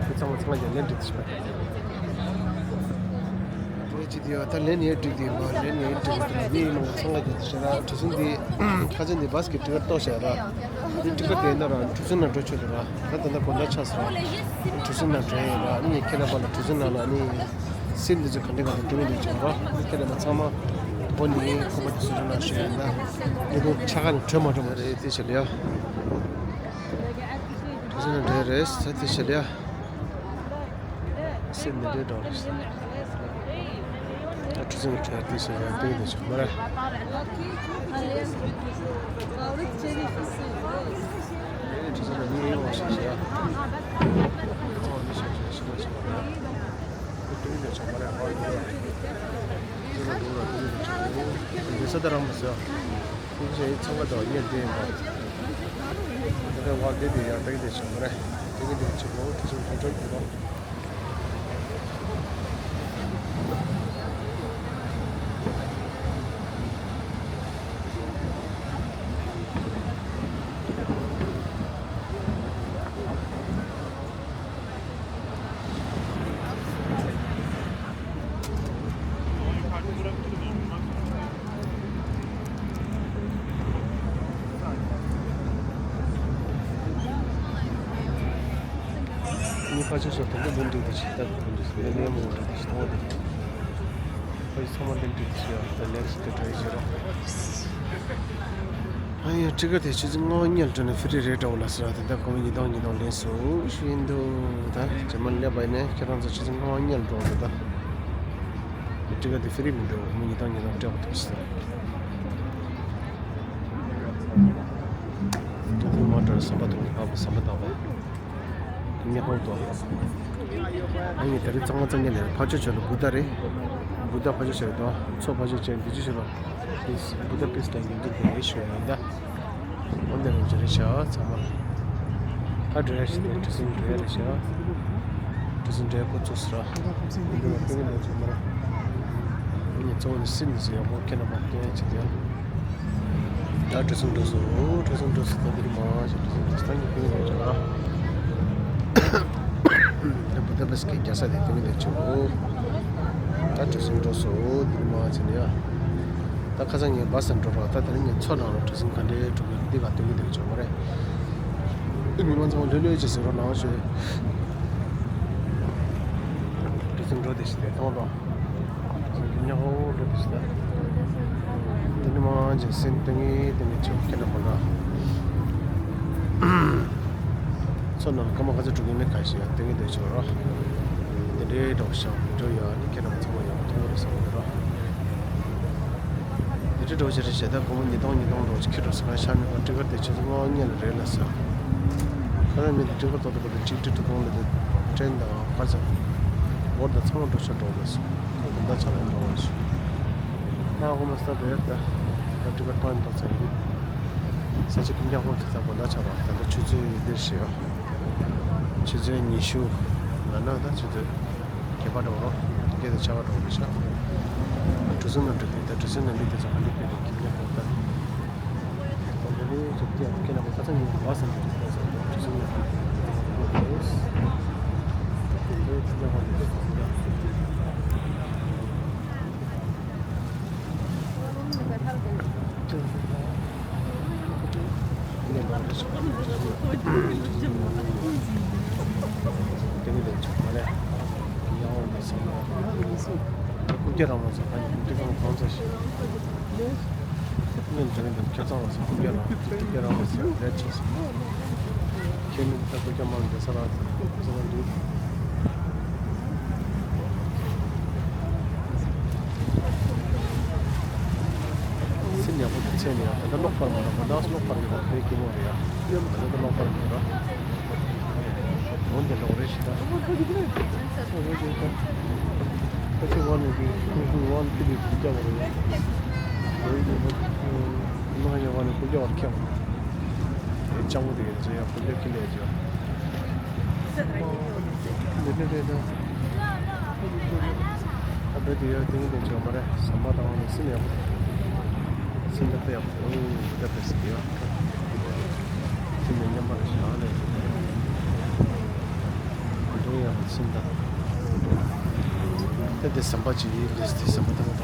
མི་ཚང་མ་ཚང་མ་ཡར་ལེན་འགྲིག་དེ་ཞིག་པ། ལེན་ཅི་དེ་ཡོད་ད། ལེན་ཡས་འགྲིག་དེ་མ་ལེན་ཡས་འགྲིག་དེ་མི་མང་ཚང་མ་རྒྱབ་དེ་ཞིག་ར། གྲུ་གཟིངས་དེ་ཁ་སང་དེ་བ་སང་གི་ཊི་ཀེ་ཊི་ཏོག་བྱས་ར། འདི་ཊི་ཀེ་ཊི་དེ་ན་ར་གྲུ་གཟིངས་ནང་འགྲོ་ཆོག་འདུག་ར། ད་ད་ལྟ་དགོང་དག་ཆགས་སོང་། གྲུ་གཟིངས་ནང་འགྲོ་ཡིན་ར། ཨ་ནི་ངས་ཁྱེད་རྣམ་པ་ལ་གྲུ་གཟིངས་ནང་ལ་ཨ་ནི་སིལ་འདི་ཚོ་ག་འདྲ་ག་འདྲ་འགྲོ་གི་འདུག་ཅེས་ར། ཨ་ནི་ཁྱེད་རྣམ་པ་ཚང་མ་འགོ་ནས་ཁོ་པ་དེ་བཟོ་སྐྲུན་གནང་ཞུ་ཡིན་ད། ཉེ་དུ་ཆ་ག་ནས་བྲོས་མ་བྲོས་མ་རེད། དེ་བྱས་ལ་ཡ། གྲུ་གཟིངས་ནང་འགྲོ་ཡ་རེད་ཟེར། དེ་བྱས་ལ་ཡ། སེམས་ནི་འདྲེ་འགྲོ་རེད། ད་གྲུ་གཟིངས་ནང་འགྲོ་ཡ་དེ་བྱས་ལ་ཡ། དེ་ནས་ཆོག་མ་རེད། ཁྲི་ཚང་ལ་མི་ཡོང་བ་ཞིག་བྱས། ཁྲི་ཚང་ལ་མི་ཞིག་བྱས་ཤི་བ་ཞིག་བྱས། ཁྲི་ཚང་ལ་འགྲོ་ར་ཁྲི་ཚང་ལ་འགྲོ་ར། འདི་ས་ད་རང་མ་ཟེར། ཁྲི་ཚང་ཚང་ག་དང་གཉེར་བསྡད་ཡིན་པ། ད་ལྟ་བར་བསྡད་དེ་ཡང་ད་གི་དེ་ཞིག་མ་རེད། ད་གི་དེ་ཆེ་བོ་ཁྲི་ཚང་ཐོག་ཐོག་གི་རོ། ནི་ཕ་ཆོས་སོགས་དེ་འདྲ་ལེན་འགྲིག་དེ་ཞིག་ལྟ་དགོས་འདུག་ཟེར་ནས་ལེན་མོ་འགྲིག་དེ་ཞིག་མཐོང་བ་དེ། ཁོ་ཡི་ཚང་མ་ལེན་འགྲིག་དེ་ཞིག་ཡོད་དེ་ལེན་སི་ཏེ་ཊི་རེ་བྱེད་རོགས། ཨ་ཡ་ཊི་ཀེ་ཊི་དེ་ཆུ་ཚོད་ལྔ་པ་གཉིས་ལ་འགྲོ་ནས་ཧྥི་རི་རེད་འདྲ་བོ་ལ་ཟེར་བ་དེ་འདྲ་གོང་ཉིས་སྟོང་ཉིས་སྟོང་ལེན་སོ་ཞུ་ཡིན་འདུག་ད་རྗེས་མ་སླེབས་པ་ཡིན་ན་ཁྱེད་རང་ཚོ་ཆུ་ཚོད་ལྔ་པ་གཉིས་ལ་འགྲོ་འདུག་ད་ཊི་ཀེ་ཊི་དེ་ཧྥི་རི་མི་འདུག་གོང་ཉིས་སྟོང་ཉིས་སྟོང་སྤྲད་པ་འདུག་ཟེར། ཏུ་ཁུ་མ་འདྲ་ཟམ་པ་དང་ཁ་བ་ཟམ་པ་དང་བ་ཉེ་ཧོང་དུ་ ཨ་ནི་དེ་རིང་གཙང་མ་གཙང་རྐྱང་ལས་ཕར་ཕྱོགས་ཕྱོགས་ལ་བུདྡྷ་རེད། བུདྡྷ་ཕར་ཕྱོགས་ཕྱོགས་རེད་དོ། མཚོ་ཕར་ཕྱོགས་ཕྱོགས་འདི་ཅི་ཞིག་ལ། པིས་བུདྡྷ་པིས་ལ་ཡིན་གྱི་དེ་ཞུ་ཡིན་ད། འོ་འདི་རང་ཅི་རེད་ཤག་ཚང་མ། ཨ་འགྲོ་ཡ་ཞིག་དེ་གྲུ་གཟིངས་འགྲོ་ཡ་རེད་ཤག་གྲུ་གཟིངས་འགྲོ་ཡ་འགོ་བཙུགས་སོང་ར། འདི་ལ་སྟོན་གྱི་འདུག་ཚང་མ་ར། ཨ་ནི་གཙོ་བོ་ནི་སིན་ནི་སི་ཡག་པོ་ཁྱེད་རྣམ་པ་སྟོན་ཡ་ཅིག་དེ། ད་གྲུ་གཟིངས་འགྲོ་སོང་། གྲུ་གཟིངས་འགྲོ་སོང་། ད་འདིར་མ་ཞིག་གྲུ་གཟིངས་འགྲོ་སོང་། ད་ངས་སྟོན་གྱི་འདུག་ཅག་ཨ། ད་བུདྡྷ་པིས་ཀྱི་རྒྱལ་ས་དེ་སྟོན་གྱི་འདུག་ཅག་ད་གྲུ་གཟིངས་འགྲོ་སོང་། འདིར་མ་ཟེར་ནས་ཡ། ད་ཁ་སང་ངས་བཱས་ལ་འགྲོ་རོགས། ད་དེ་རིང་ངས་མཚོ་ནང་ལ་གྲུ་གཟིངས་ག་འདྲའི་འགྲོ་གི་འདི་ག་སྟོན་གྱི་འདུག་ཅག་མ་རེད། འདི་མི་མང་ཚང་མ་ལྷོད་ལྷོད་ཅིག་གཟིགས་རོགས་གནང་ཞུ། གྲུ་གཟིངས་འགྲོ་དེ་ཞིག་དེ་མཐོང་རོགས། གཟིངས་ཉག་འོ་འགྲོ་དེ་ཞིག་ད། འདི་ནི་མང་ཆེ་སེམས་སྟེང་ངེས་སྟེང་ངེས་ཆོག་ཁྱེད་ལ་མ་འདྲ། མཚོ་ནང་སྐར་མ་ག་ཚོད་འགྲོ་གི་མེད་ག་ཞིག་ཡང་སྟེང་ངེས་དེ་ཆོག་རོགས། འདི་འདྲའི་འགྲོ་ཤག་འགྲོ་ཡ་ནི་ཁྱེད་རང་ཚང་མ་ཡག་པོ་མཐོང་གི་རེད་བསམ་གི་རོགས། འདི་འདྲའི་འགྲོ་ཞིག་རེད་ཞེ་ད་སྒོར་མོ་ཉིས་སྟོང་ཉིས་སྟོང་འགྲོ་ཞིག་ཁྱེད་འགྲོ་ས་ག་ཤར་ནས་ག་ཊི་ཀར་དེ་ཆུ་ཚོད་ལྔ་བརྙན་ལ་རེད་ལ་ཟེར། ཁ་སང་ཉིན་དེ་ཊི་ཀར་ཏོག་ཏོག་པོ་དེ་གཅིག་ཁྲི་ཁྲི་སྟོང་ལ་དེ་ཊེན་དང་ཁ་ཚ་སྒོར་དང་ཚང་མ་འགྲོ་ཤག་འགྲོ་ལ་ཟེར། དགོང་དག་ཆ་ལ་འགྲོ་བ་ཞིག་ད་ཧོ་མ་སྟ་དེ་ད་ད་ཀྲི་པ་ཏོན་ཏོ་ཚ་ཡིན། ས་ཆ་ཀུན་ཀྱང་ཧོ་ཐི་ཚ་གོ་ད་ཆ་རོ་ད་ད་ཆུ་ཚོད་འདིར་ཞེས་ཡོད། ཆུ་ཚོད་ཉི་ཤུ་ལ་ན་ད་ཆུ་ཚོད་བརྒྱད་པ་འགྲོ་རོ་བརྒྱད་དང་ཆ་བ་འགྲོ་རེ་ཤག་གྲུ་གཟིངས་ནང་འགྲོ་དུས་ད་གྲུ་གཟིངས་ནང་མི་དེ་ཚོ་ག་འདྲ་ཕེབས་ཀྱི་ཀུན་ཀྱང་ཧོ་ད། སྙན་དྲིན་དང་ཁྱབ་ཚང་བ་སོགས་ཁོང་རྒྱ་རང་ཚོ་ལས་བྱེད་སོང་། ཁྱེད་ནི་ད་ཁོ་རྒྱ་མང་འདི་ས་ར་ས་ར་འདི། སེམས་ཡག་པོ་འདུག་ཚེ་ནས་ཡང་ད་ལྟ་གློག་སྤར་མ་ར་མ་ད་གློག་སྤར་གི་ར་དེ་སྐྱིད་པོ་རེད་ཡ། ད་ལྟ་གློག་སྤར་མ་ར། འོན་ཏེ་ལོག་རེ་ཞིག་ད། ཁ་ཆེ་ཝང་ནས་ཀྱི་ཁུ་ཁུ་ཝང་ཁུ་ལི་ཁུ་རྒྱ་བ་རེད། ནང་ཡ་ཝང་ནས་ཁུ་རྒྱ་བར་ཁྱབ། ལྕང་པོ་དེ་ཡ་ཡ་ཁུ་རྒྱ་ཁི་ལས་ཀྱི་ཡ། འདི་འདྲ་རེད་ད། ཨ་བེ་དེ་ཡ་དེ་འདྲ་ཅོ་མ་རེད། ཟམ་པ་དང་ནི་སེམས་ཡག་པོ། སེམས་ད་ཡག་པོ་འདུག་ད་བེ་སི་ཡ། སེམས་ཡག་མཉམ་པར་བཞག་ནས། འགྲོ་ཡག་པོ་སེམས་ད། ད་དེ་ཟམ་པ་ཅིག་ཡིན་ལེས་དེ་ཟམ་པ་དང་ད།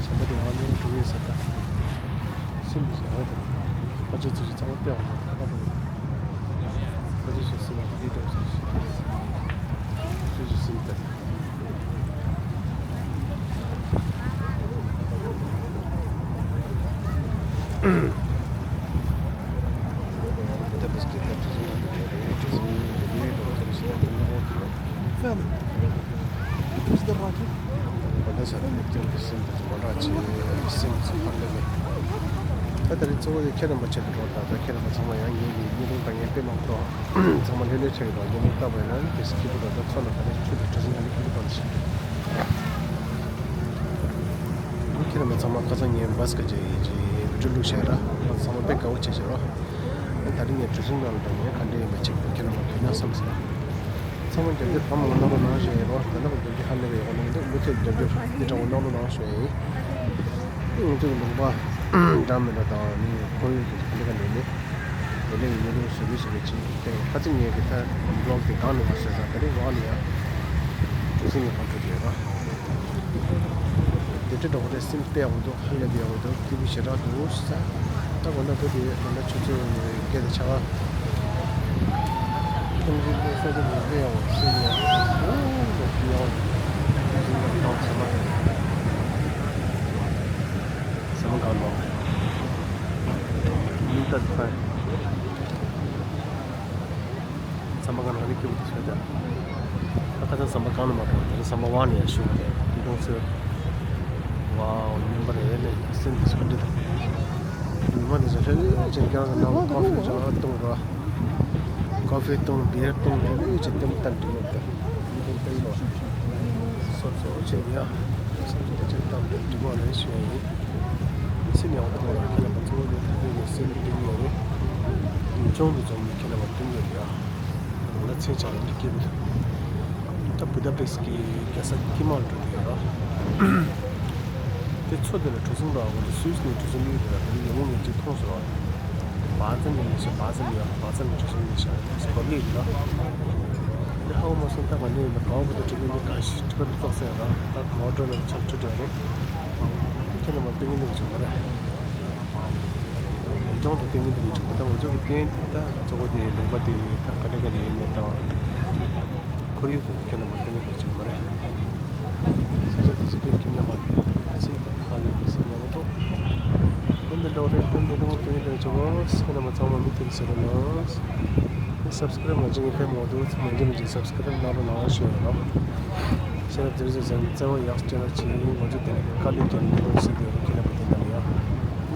ཟམ་པ་དེ་ང་ནི་འགྲོ་ཡས་ཟ་ད། སེམས་ཡག་པོ་འདུག་ཕ་ཆེ་ཚོ་ཞིག་གཙང་པོ་སྟེར་བ་མ་ད་ད་ད། ཕ་ཆེ་ཞིག་སེམས་ཡག་པོ་འདུག་ཕ་ཆེ་ཞིག་སེམས་ད། ད་ད་རེས་གཙོ་བོ་དེ་ཁྱེད་རྣམ་པ་ཆེད་དུ་འགྲོ་ད་ད་ཁྱེད་རྣམ་པ་ཚང་མ་ཡང་ངེད་ཀྱི་བརྙན་ཐུང་དང་ངའི་དཔེ་མང་པོ་ཚང་མ་ལྷོད་ལྷོད་ཆགས་ཡོད་པ་ངས་མིག་བལྟས་པ་ཡིན་ན་དེ་སྐྱིད་པོ་འདུག་ད་མཚོ་ལ་ག་ནས་ཆུ་དེ་གྲུ་གཟིངས་ག་ནས་ཁྱེར་གྱི་འདུག་ཟེར། ཁྱེད་རྣམ་པ་ཚང་མ་ཁ་སང་ངས་བཱས་ག་ཅེ་ཡི་ཅེ་བི་ཌིའོ་བླུགས་བཞག་ར་ཚང་མ་དཔེ་དགའ་བོ་བྱས་བཞག་ར། ད་རིང་ངས་གྲུ་གཟིངས་ནང་ལ་ངས་ག་འདྲ་ཡིན་པ་ཅིག་ཁྱེད་རྣམ་པ་ཐོས་ན་བསམ་སོང་། ཚང་མ་རྒྱབ་སྐྱོར་ཧ་མ་གོ་གནང་རོགས་གནང་ཞུ་ཡིན་རོགས། ད་ལྟ་བར་རྒྱབ་སྐྱོར་ཧ་ལས་པའི་ཡོང་གནང་འདུག་མུ་མཐུད་རྒྱབ་སྐྱོར་འདི་འདྲ་བོ་གནང་རོགས་གནང་ཞུ་ཡིན། ང་ཚོ་གི་ལུང་པ་འདྲ་མི་འདྲ་དང་ནི་ཁོར་ཡུག་གི་ག་ལེ་ག་ལེ་ནི་དེ་ལས་ཡིན་ནི་བཟོ་མི་བཟོ་མི་ཅིག་དེ་ཁ་ཚིག་ངས་གི་ད་བི་ལོག་དེ་གང་ནས་མ་བཟོས་ཙང་དེ་རིང་རོགས་ནི་ཡང་གྲུ་གཟིངས་ནས་ཕར་འགྲོ་གི་ཡོད་ར། དེ་འདྲ་འགྲོ་བ་དེ་སེམས་དཔེ་ཡག་པོ་འདུག་ཧ་ལས་པའི་ཡག་པོ་འདུག་སྐྱིད་པོ་ཞེ་དྲག་འདུག་ས། ད་དགོང་དག་ཐུག་དེ་དགོང་དག་ཆུ་ཚོད་བརྒྱད་དང་ཕྱེད་ཀ་ཁོང་ཚོའི་ས་ཆ་དེ་དཔེ་ཡག་པོ་སེམས་ཡག་པོ་ཡག་པོ་འདུག་ཟ་མ་ཟ་མ་གང་འདུག་མིག་ལྟ་དེ་ཕན། ཟམ་པ་གང་ལ་ནི་སྐྱིད་པོ་དེ་ཤོད་ད། ད་ཁ་སང་ཟམ་པ་གང་ལ་མ་འགྲོ་དེ་རིང་ཟམ་པ་དབང་ནས་ཡར་ཞུགས་པ་རེད་འདུག་ཟེར། ཝའོ་སྙན་པ་རེད་ལས་སེམས་དེ་སུ་འདྲི་ད། ཉི་མ་འདི་ཚོ་ལྷོད་ལྷོད་ཅིག་རྒྱང་ལ་ནང་ལ་ཀོ་ཧྥི་ཅིག་བཏུང་ར། ཀོ་ཧྥི་བཏུང་བི་ཡར་བཏུང་ལྷོད་ལྷོད་ཅིག་ལྟད་མོ་ལྟ་འདྲི་ཡོད་ད། སོ་སོ་ཆེ་ཡ། སོ་སོ་ཆེ་ཏམ་དུ་འདུག་པ་རེད་ཞུ་ཡ་ཡིན། སེམས་ཡག་པོ་ཡོད་ཁྱེད་རྣམ་པ་གཙོ་བོ་ནི་ཐུགས་ནས་སེམས་གཏིང་ནས་རེད། ཡུལ་ལྗོངས་དུ་འཛོམས་ནས་ཁྱེད་རྣམ་པ་མཐུན་འགྱུར་ཡ། ང་ཚེ་ཆར་འདི་སྐྱིད་པོ་འདུག་ད་བུ་ད་པེ་སི་ཀི་རྒྱལ་ས་ཀི་མལ་འགྲོ་གི་ཡོད་ར། དེ་མཚོ་དེ་ལ་གྲུ་གཟིངས་དང་ང་ཚོ་སུད་སི་ནས་གྲུ་གཟིངས་གཉིས་རེད་ལ། དེ་ནི་ཉིན་མོ་ངས་གཅིག་མཐོང་སོང་ར། བ་ཙམ་ཡིན་ཞེས་བ་ཙམ་ཡོད་བ་ཙམ་གྱི་གྲུ་གཟིངས་ཡིན་ཞེས་བ་ལེ་ཡིན་ལ། དེ་ཧ་གོ་མ་སོང་། ད་ག་ནས་ཡིན་ན་ག་བ་བུ་ད་གྲུ་གཟིངས་འདི་ག་ཞིག་ཁྲི་ཁ་དུ་ཙོག་ས་ཡོད་ར། ད་ག་བ་འགྲོ་ན་ཆབ་ཁྲི་འགྲོ་རེད། ཁྱེད་རྣམ་པ་སྟོན་གྱི་འདུག་བྱུང་བ་རེད། ལྗོངས་དུ་བསྟན་གྱི་འདུག་ཅིག་ད་ང་ཚོ་གི་བསྟན་ད་གཙོ་བོ་དེ་ལུང་པ་དེ་ད་ག་འདྲ་ག་འདྲ་ཡིན་མེད་དང་། ཁོར་ཡུག་དེ་ཁྱོད་རྣམ་པ་བསྟན་གྱི་འདུག་ཅིག་མ་རེད། ས་ཆ་དེ་ཚོ་བསྟན་ཁྱོད་རྣམ་པ་ད་ཚིག་ཧ་ལས་པའི་སེམས་ཡག་པོ་འདུག་སྐུ་མདུན་འགྲོ་རེད། སྐུ་མདུན་འགྲོ་སྐུ་མདུན་འགྲོ་ཆོག་ཁྱེད་རྣམ་པ་ཚང་མ་མི་མཐུན་ཟེར་རོ་ལོ། སབ་སི་ཀ་རེབ་མ་བྱེད་མཁན་ཕེབས་མ་འདུག་མ་བྱེད་མ་བྱེད་སབ་སི་ཀ་རེབ་གནང་རོགས་གནང་ཞུ་ཡ་ཡིན་ལོ། ཤེས་རབ་དེ་ཚོ་ཟེར་བརྩེ་བ་ཡག་སྐྱེ་ར་ཆེ་ཡིན། ང་ཚོ་དེ་ནས་དཀའ་ལས་བརྒྱབ་ནས་ལོ་ཟེར་དུས་ཁྱེད་རྣམ་པ་དེ་འདྲ་ཡ།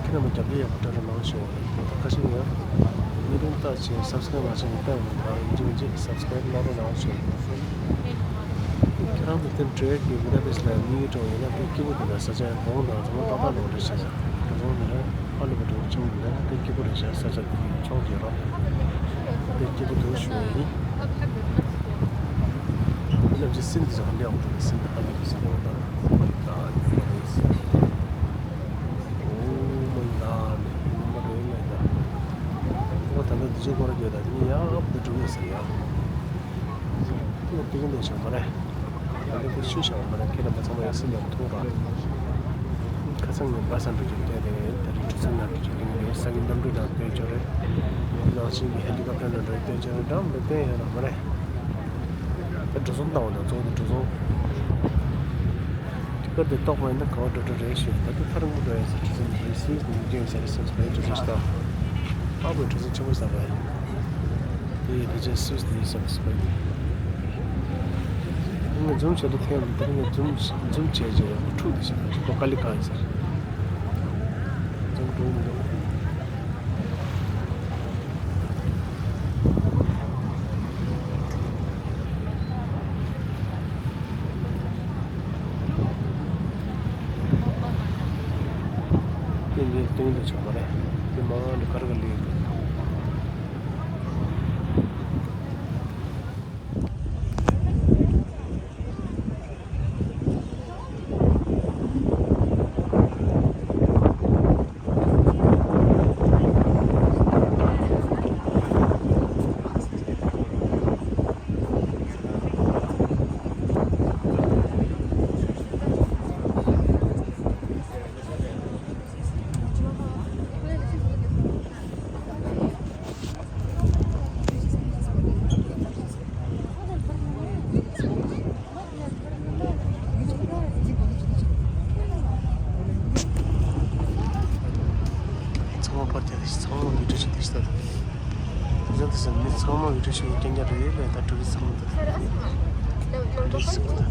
ཁྱེད་རྣམ་པ་རྒྱབ་ལས་ཡག་པོ་སྤྲད་རོགས་གནང་ཞུ་ཡ་ཡིན། ད་ཁ་ཤས་ཡ། ཉེ་རིང་ལྟ་ཆེ་སབ་སི་ཀ་རེབ་མ་བྱེད་མཁན་ཕེབས་མ་འདུག་ཡིན་གཅིག་མིན་གཅིག་སབ་སི་ཀ་རེབ་གནང་རོགས་གནང་ཞུ་ཡ་ཡིན། ཁྱེད་རང་གི་དེ་འབྲེལ་གྱི་བི་ད་པེ་སི་ལ་མི་ཡི་གྲོང་ཡིན་ན་དཔེ་སྐྱིད་པོ་འདུག་ལ། ས་ཆ་ཡང་གོང་དང་ཚང་མ་ཏག་ཏག་ལོག་རེད་ཤག་ཡ། དེ་ཚོ་ནི་ཧ་ལས་པ་འདྲ་བོ་ཆེན་པོ་འདུག་དཔེ་སྐྱིད་པོ་རེད་ཤག་ས་ཆ་དེ་ཕྱོགས་བརྒྱད་རོགས་དཔེ་སྐྱིད་པོ་འདུག་ཞུ་ཡ་ཡིན། ལབ་ཀྱི་སིན་དེ་ཚོ་ཧ་ལས་པ་འདུག་སིན་ཧ་ལས་པའི་སིན་འོ་ད་ད་ཉི་མ་རེད། ཨོ་མའི་གྷོཌ་ཉི་མ་རེད་ལ་ད། ཨོ་ད་ལྟ་འདི་ཚོ་སྐོར་རྒྱག་ད་ནི་ཡག་པོ་འདུག་ཡོད་ཟེར་ཡ། ཨོ་དེ་གི་འདུག་ཤག་མ་རེད། ད་ལྟ་དེ་ཤུལ་བཞག་པ་མ་རེད། ཁྱེད་རྣམ་པ་ཚང་མ་ཡང་སེམས་ཡག་པོ་ཐུག་ར། ཁ་སང་ངས་སྦ་ས་འགྲོ་རྒྱུ་བལྟས་ཏེ་ད་རེས་གྲུ་གཟིངས་ནང་འགྲོ་རྒྱུ་བལྟས་ནས་ས་གི་གནམ་གྲུ་ནང་བསྡད་ཆོག་རེད། ནང་བཞིན་གྱི་ཧེ་ལི་ཀོབ་ཊར་ནང་འགྲོ་བསྡད་ཆོག་རེད། འགྲམ་དུ་བསྡད་ཡོད་ན་མ་རེད། ད་འགྲོ་སོང་བཏང་བ་དང་གཙོ་བོ་དེ་འགྲོ་སོང་། ཐུགས་ཀར་དེ་གཏོགས་པ་ཡིན་ན་ག་བ་འགྲོ་འགྲོ་རེད་ཞུས། ད་དུང་ཐག་རིང་པོ་འགྲོ་ཡ་ཟེར། གྲུ་གཟིངས་རེད་སུད་སི་ནས་འགྲོ་ཡ་ཟེར་སེམས་སུ་ག་ཡ་འགྲོ་ཟེར་ཞིག་ད། ཨ་ཁུའི་གྲུ་གཟིངས་ཆེན་པོ་ཟེར་བ་ཡིན། དེ་ཡི་དེ་ཆེན་སུད་སི་དེ་ཡི་ས་བ་སུ་བ་ཡིན། ངས་འཛུམ་བྱེད་དུ་ཐེངས་མི་དེར་ངས་འཛུམ་འཛུམ་བྱས་རྗེས་ཁོ་ཁྲུག་དེ་བྱས་ཁོ་དཀའ་ལས་ཁག་ཡིན་ཟེར། འཛུམ་འགྲོ་མི་འགྲོ། དེ་ངས་སྟོན་དུ་ཆོག་པ་རེད། དེ་མ་འདི་ག་རེ་ག་ལས་འདུག་ཚང་མ་ཕར་བསྡད་དེ་ཚང་མ་བི་ཌིའོ་བྱེད་དེ་ཤི་ད། དེ་ཚོ་དེ་ཚོ་མི་ཚང་མ་བི་ཌིའོ་བྱེད་མཁན་རྐྱང་རྐྱང་རེད་ལས་ད་ཊུ་རི་སི་ཚང་མ་ད། ཊུ་རི་སི་ཚང་མ་ད་ད།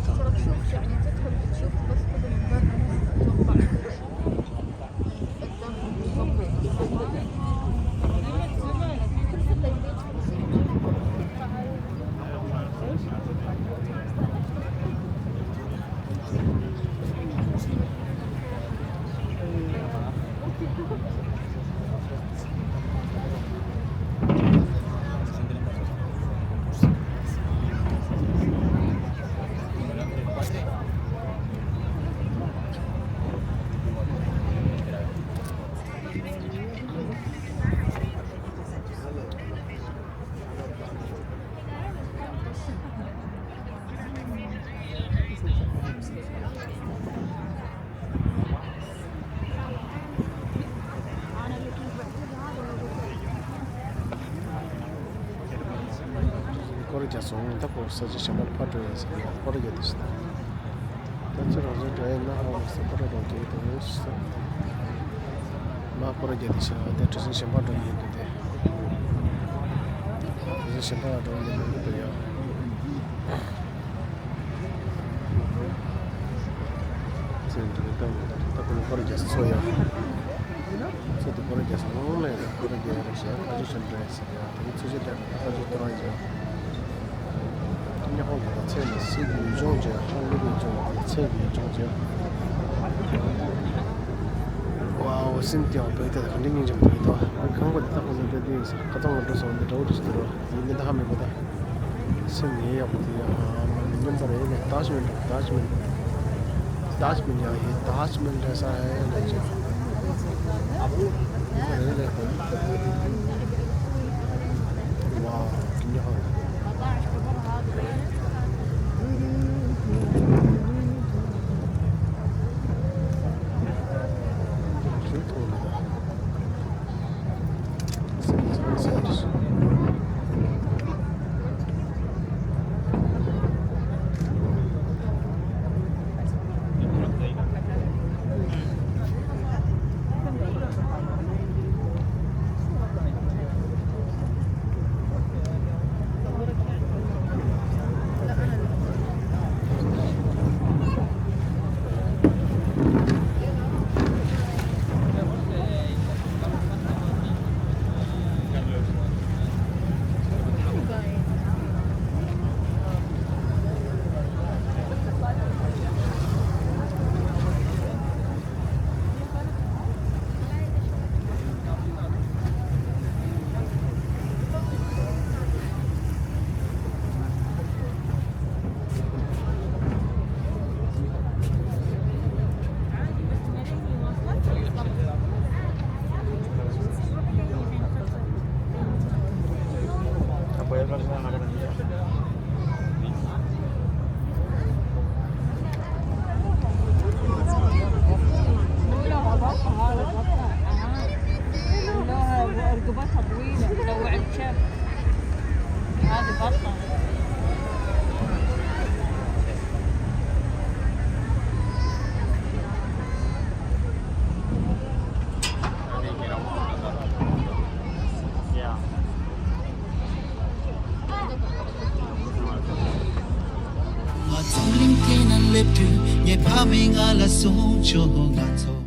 སྐོར་རྒྱག་སོང་། ད་ཁོ་ས་ཆ་གཞན་པ་ལ་ཕར་འགྲོ་ཡ་ཟེར་ཡ་སྐོར་རྒྱག་དེ་ཤི་ད། ད་ཚོ་རང་ཚོ་འགྲོ་ཡ་ན་ཧ་མ་སེ་ཁོ་ར་རང་འགྲོ་ཡི་དེ་ཡོད་ཤི་ས། མ་ཁོ་ར་རྒྱ་དེ་ཤ་དེ་གྲུ་གཟིངས་གཞན་པ་འགྲོ་ཡི་འདུག་དེ། གྲུ་གཟིངས་གཞན་པ་འགྲོ་ཡི་འདུག་དེ་ཡ། ཚེ་འགྲོ་ཡི་ད་ད་ཁོ་ལ་ཁོ་ར་རྒྱ་སོ་ཡ། ཚེ་དེ་ཁོ་ར་རྒྱ་སོ་ལོང་ལ་ཡ་ཁོ་ར་རྒྱ་ཡ་ར་ཤ་ཁ་ཆུ་གཞན་འགྲོ་ཡ་ས། ཡ་དེ་ཚོ་ཆེ་དྲག་ཁ་ཆུ་དོ་ར་ཡ། ཉ་ཧོང་གི་ཚལ་ནི་སྲིད་ཀྱི་ཡུལ་ལྗོངས་བཅས། ཧོང་ལུགས་ཀྱི་ལྗོངས་ཀྱི་ཚལ་གྱི་ཡུལ་ལྗོངས་བཅས། ཝའོ། སེམས་སྐྱོ་བའི་དེ་ག་འདྲ་སྙིང་རྗེ་མོ་ཡིན་དོ། ཁང་པ་འདི་ལྟ་བུ་ལ་འདྲ་དུས་ཁ་ཚང་ལ་འགྲོ་སོང་འདི་འདྲ་བོ་རེད་ཟེར་རོ། ཡིན་འདི་ད་ཧ་མི་གོ་ད། སེམས་ངའི་ཡག་པོ་དེ་ཡ་མ་ནི་སྙོམས་པ་རེད་ལས། ཏཱཇ་མན་འགྲོ། ཏཱཇ་མན། ཏཱཇ་མན་ཡ་ཡི་ཏཱཇ་མན་རེད་ས་ཧེ་ལས་ཅི། ཨ་བུ། ཡིན་ས་རེད་ལས། ཝའོ། ཀི་ཉོ་ཧ། رقبتها طويلة، تنوع الكب. هذه بطة. ང་འཛམ་གླིང་སྟེང་ན་སླེབས་དུས། ངའི་ཕ་མས་ང་ལ་གསུངས་བྱུང་། ང་ཚོ།